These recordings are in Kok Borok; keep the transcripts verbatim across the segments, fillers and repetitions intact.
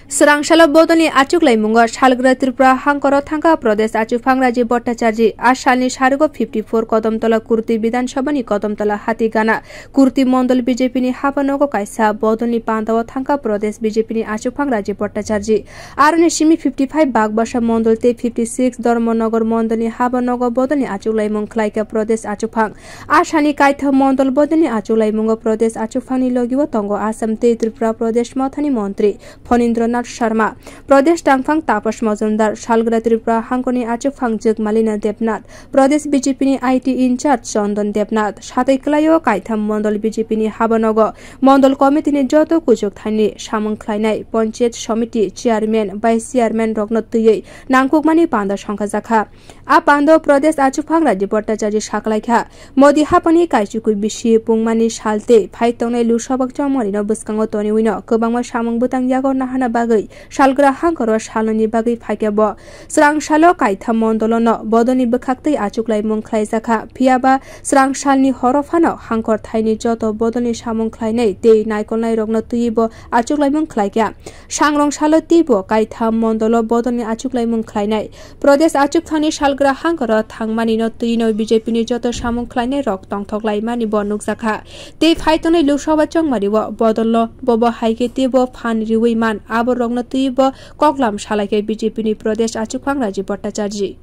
Swrangsalo bodolni achuklaimungo salgra Tripura hangkoro thangkha Pradesh achuphang Rajiv Bhattacharjee. A salni sariko fifty four Kodamtola Kurti Bidhan Sabhani Kodamtola Hatigana Kurti Mondol B J P ni habanogo kaisa bodolni pandao thangkha Pradesh B J P ni achuphang Rajiv Bhattacharjee. Aroni simi fifty five Bagbasa Mondol tei fifty six Dharmanagar Mondolni habanogo bodolni achuklaimung khlaikha Pradesh achuphang. A salni kaitham Mondol bodolni achuklaimungo Pradesh achuphangni logio tongo Assam tei Tripura Pradesh mothani montri Phanindra Nath Sharma, Pradesh tangphang Tapas Majumdar, salgra Tripura hangkoni achuphang Jwkmalina Debnath, Pradesh B J P ni I T in-charge Chandan Debnath, satwi kwlaio kaitham Mondol B J P ni habanogo Mondol Committee ni joto kuchuk thani samung khlainai Panchayat Samiti Chairman, Vice Chairman rokno twiwi nangkukmani panda songkhajakha. A pando Pradesh achuphang Rajiv Bhattacharjee saklaikha, Modi hapani kaichukwi bisi pungmani sal tei phai tongnai Lok Sabha chongmarino bwskango toniwino kwbangma samung bwtang yago nahana bagwi salgra hangkoro salnwini bagwi phaikha bo. Swrangsalo kaitham mondolono bodolni bwkhaktwi achuklaimung khlaijakha, phiyaba swrangsalni horo phano hangkor thaini joto bodolni samung khlainai tei naikolnairokno twiwi bo achuklaimung khlaikha. Sangrong salo teibo kaitham mondolo bodolni achuklaimung khlainai. Pradesh achukthangni salgra hangkoro thangmanino twino B J P ni joto samung khlainairok tongthok laimani bo nukjakha. Tei phaitongnai Lok Sabha chongmario bodolno bobo haikhe teibo phan riwi man, aborokno twibo koklam salaikhe B J P ni Pradesh achukphang Rajiv Bhattacharjee.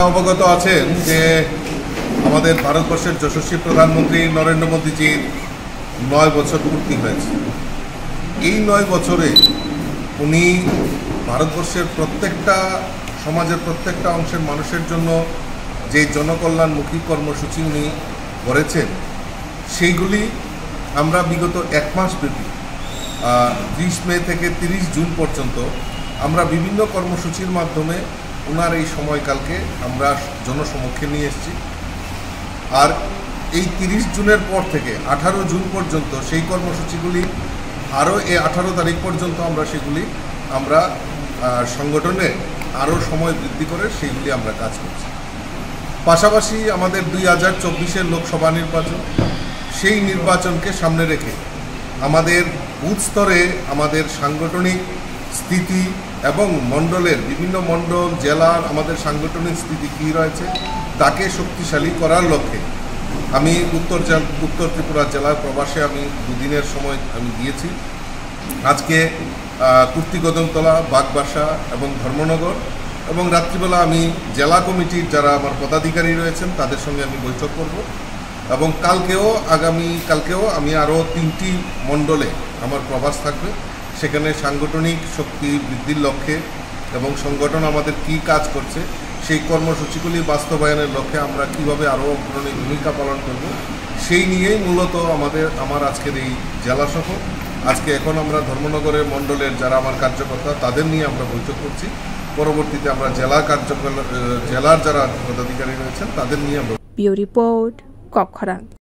অবগত আছেন যে আমাদের ভারতবর্ষের যশস্বী প্রধানমন্ত্রী নরেন্দ্র মোদীজির নয় বছর পূর্তি হয়েছে। এই নয় বছরে উনি ভারতবর্ষের প্রত্যেকটা সমাজের প্রত্যেকটা অংশের মানুষের জন্য যে জনকল্যাণমুখী কর্মসূচি উনি করেছেন, সেইগুলি আমরা বিগত এক মাস ব্যাপী, আহ, ত্রিশ মে থেকে তিরিশ জুন পর্যন্ত আমরা বিভিন্ন কর্মসূচির মাধ্যমে ওনার এই সময়কালকে আমরা জনসমক্ষে নিয়ে এসেছি। আর এই তিরিশ জুনের পর থেকে আঠারো জুন পর্যন্ত সেই কর্মসূচিগুলি আরও এই আঠারো তারিখ পর্যন্ত আমরা সেগুলি আমরা, আহ, সংগঠনে আরও সময় বৃদ্ধি করে সেইগুলি আমরা কাজ করছি। পাশাপাশি আমাদের দুই হাজার চব্বিশের লোকসভা নির্বাচন, সেই নির্বাচনকে সামনে রেখে আমাদের বুথ স্তরে আমাদের সাংগঠনিক স্থিতি এবং মণ্ডলের, বিভিন্ন মণ্ডল, জেলার আমাদের সাংগঠনিক স্থিতি কী রয়েছে, তাকে শক্তিশালী করার লক্ষ্যে আমি উত্তর জেল-, উত্তর ত্রিপুরা জেলার প্রবাসে আমি দুদিনের সময় আমি দিয়েছি। আজকে, আহ, কুর্তি কদমতলা, বাগবাসা এবং ধর্মনগর, এবং রাত্রিবেলা আমি জেলা কমিটির যারা আমার পদাধিকারী রয়েছেন, তাদের সঙ্গে আমি বৈঠক করব। এবং কালকেও, আগামী কালকেও আমি আরও তিনটি মণ্ডলে আমার প্রবাস থাকবে। সেখানে সাংগঠনিক শক্তি বৃদ্ধির লক্ষ্যে এবং সংগঠন আমাদের কী কাজ করছে, সেই কর্মসূচিগুলি বাস্তবায়নের লক্ষ্যে আমরা কীভাবে আরও অগ্রণী ভূমিকা পালন করব, সেই নিয়েই মূলত আমাদের, আমার আজকের এই জেলা সফর। আজকে এখন আমরা ধর্মনগরের মণ্ডলের যারা আমার কার্যকর্তা, তাদের নিয়ে আমরা বৈঠক করছি। পরবর্তীতে আমরা জেলা কার্যকলাপ, আহ, জেলার যারা পদাধিকারী রয়েছেন, তাদের নিয়ে আমরা Bureau Report, Kokkhorang.